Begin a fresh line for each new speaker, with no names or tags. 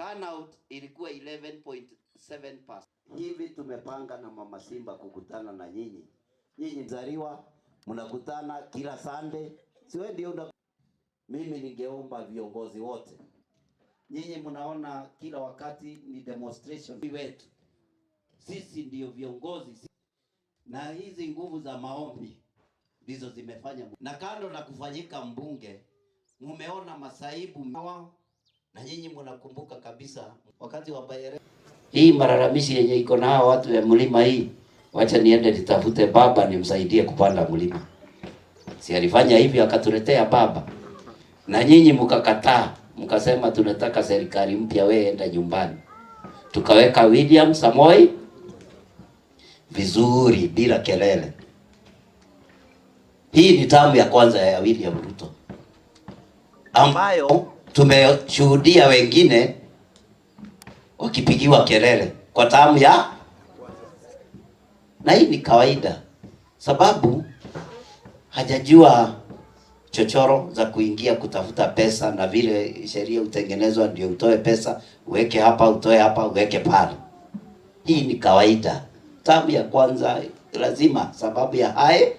Turnout ilikuwa 11.7%. Hivi tumepanga na Mama Simba kukutana na nyinyi. Nyinyi mzaliwa mnakutana kila Sunday, si wewe ndio una... Mimi ningeomba viongozi wote, nyinyi mnaona kila wakati ni demonstration wetu, sisi ndio viongozi, na hizi nguvu za maombi ndizo zimefanya. Na kando na kufanyika mbunge, mumeona masaibu wao, na nyinyi mnakumbuka kabisa wakati wa Bayere. Hii malalamishi yenye iko na hawa watu ya mlima hii, wacha niende nitafute baba nimsaidie kupanda mlima. Si alifanya hivyo akatuletea baba, na nyinyi mkakataa, mkasema tunataka serikali mpya, wewe enda nyumbani. Tukaweka William Samoei vizuri bila kelele. Hii ni tamu ya kwanza ya William Ruto ambayo tumeshuhudia wengine wakipigiwa kelele kwa tamu ya, na hii ni kawaida, sababu hajajua chochoro za kuingia kutafuta pesa na vile sheria hutengenezwa, ndio utoe pesa uweke hapa, utoe hapa, uweke pale. Hii ni kawaida. Tamu ya kwanza lazima, sababu ya high